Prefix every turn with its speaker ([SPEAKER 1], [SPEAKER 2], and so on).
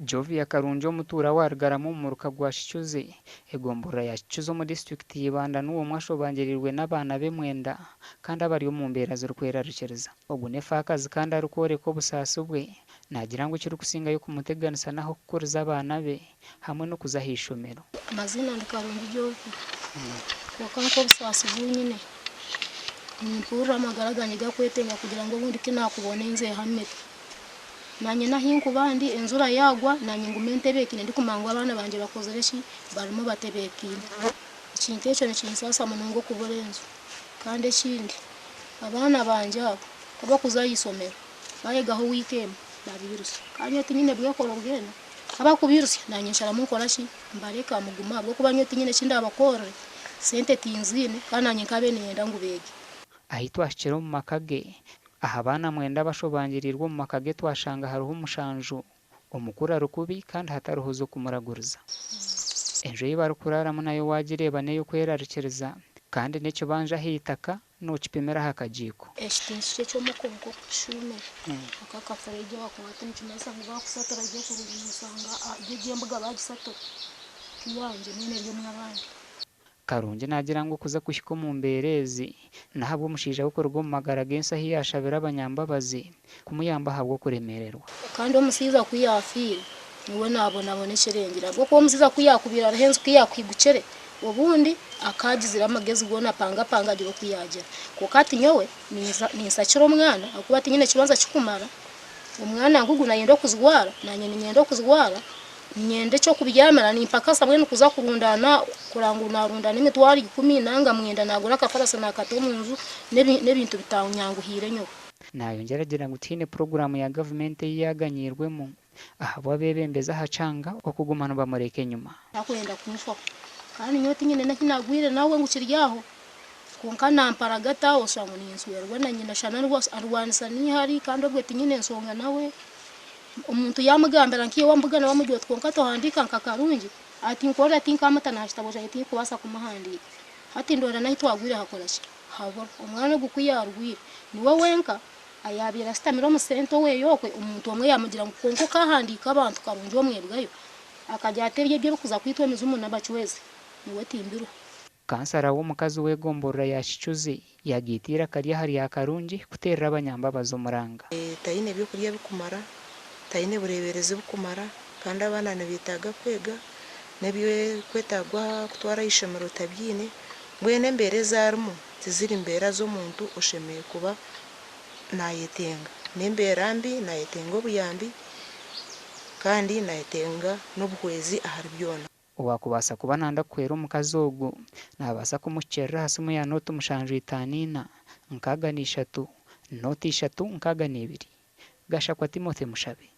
[SPEAKER 1] Jovia Karungi omutuura wa Rugarama omu muruka gwa Kicuzi, egomborora ya Kicuzi omu disiturikiti ya Ibanda niwe omwe ashobangiriirwe n'abaana be mwenda kandi abari omu mbeera zirikwerarikiriza. Ogu n'efaakazi kandi arikworeka obusaasi bwe, naagira ngu ekirikusingayo kumuteganisa n'ah'okukuriza abaana be hamwe n'okuza ah'eishomero.
[SPEAKER 2] Amaziina ndi Karungi Jovia kwonka nk'obusaasi bu nyine nimpurira amagara gangye garikwetenga kugira ngu obundi tinakubona enju ehamire. Naanye n'ahi nkuba ndi enjura yaagwa naanye ngume ntebeekaine ndikumanya ngu abaana bangye bakozire ki? Barimu batebeekaine. Ekintu ekyo nikinsaasa munonga okubura enju. Kandi ekindi abaana bangye abo ku barikuza aha ishomero bayegaho wiiki emwe babiirutsya. Kandi nyowe tinyine bwekoro bwena. Ku barikubiirutsya naanye nsharamu nkora ki? Mbareka mugume ahabw'okuba nyowe tinyine eki ndaabakorere, sente tinziine kandi naanye nkaabaire niinyenda ngu beege.
[SPEAKER 1] Ahi twahikire omu maka ge, aha baana mwenda abashobangiriirwe omu maka ge twashanga hariho mushanju, omukuru ari kubi kandi hatariho z'okumuraguriza. Enju ei barikuraaramu nayo waagireeba n'ey'okwerarikiriza kandi n'ekibanja aha itaka nookipimira aha kagiiko.
[SPEAKER 2] Ekiti nikyo eky'omukonko okukishuumira. Aka akafuregye wakuba nikimanyisa ngu bakusatura gye kurungi noshanga egyo embuga bagisatura tiyangye mbwenu eri omw'abandi.
[SPEAKER 1] Karungi naagira ngu okuza kuhika omu mbeera ezi n'ahabw'omushaija we kuruga omu magara g'ensi ahi yaashabire abanyambabazi kumuyamba ahabw'okuremeererwa.
[SPEAKER 2] Kandi omushaija ku yaafiire niwe naabonabona ekirengire ahabw'okuba omushaija ku yaakubaire ariho enju ku yaakuhigukire obundi akaagizire amagezi goona apangapanga agire oku yaagira. Kwonka hati nyowe ninsakira omwana ahabw'okuba tinyine kibanja kikumara, omwana ngugu nayenda okujwara naanye niinyenda okujwara. Niinyenda eky'okubyamira, nimpakasa mbwenu kuza kurundaana kureba ngu naarundaana emitwaro ikumi nanga mwenda naagura akafarasi naakata omu nju n'ebintu bitanyanguhiire nyowe.
[SPEAKER 1] Naayongyera agira ngu tihaine puroguraamu ya gavumenti ei yaaganyiirwemu ahabw'abeebembezi aha kyanga okuguma nibamureka enyima.
[SPEAKER 2] Takwenda kunfaho kandi nyowe tinyine n'eki naagwire nawe ngu kiri aho kwonka namparagata oshusha ngu ninswerwa na nyina shana arwanisa n'eihari kandi obwe tinyine nshonga nawe. Omuntu yaamugambira nk'iwe wamubugana wamugira oti kwonka tohandiika nka Karungi, ati nkorera tinkamuta n'aha kitabo kyangye tinkubaasa kumuhandiika. Hati ndoora n'ahi twagwire hakora ki? Habura. Omwana ogu ku yaarwire, niwe wenka ayaabaire ashutamire omu senta oweeye okwe, omuntu omwe yaamugira ngu kwonka okaahandiika abantu Karungi omwebwayo, akagira ati ebyo eby'orikuza kwitwa emizimu n'abacwezi, nyowe timbiruho.
[SPEAKER 1] Kansara w'omukazi w'egomborora ya Kicuzi yagaita eiraka rye aha rya Karungi kuteerera abanyambabazi omuranga.
[SPEAKER 3] Taine by'okurya bikumara, taine bureeberezi bukumara kandi abaana nibeetaaga kwega n'ebirikwetaagwa kutwara aha ishomero tabiine. Mbwenu embeera ezi arimu tiziri mbeera z'omuntu oshemereire kuba naayetenga. N'embeera mbi, naayetenga obuyambi kandi naayetenga n'obuhwezi ahari byona.
[SPEAKER 1] Owaakubaasa kuba nanda kuhwera omukazi ogu, naabaasa kumuhikiirira aha simu ya nooti mushanju itaano ina, nkaaga na ishatu, nooti ishatu, nkaaga na ibiri. Gashakwa Timothy Mushabe.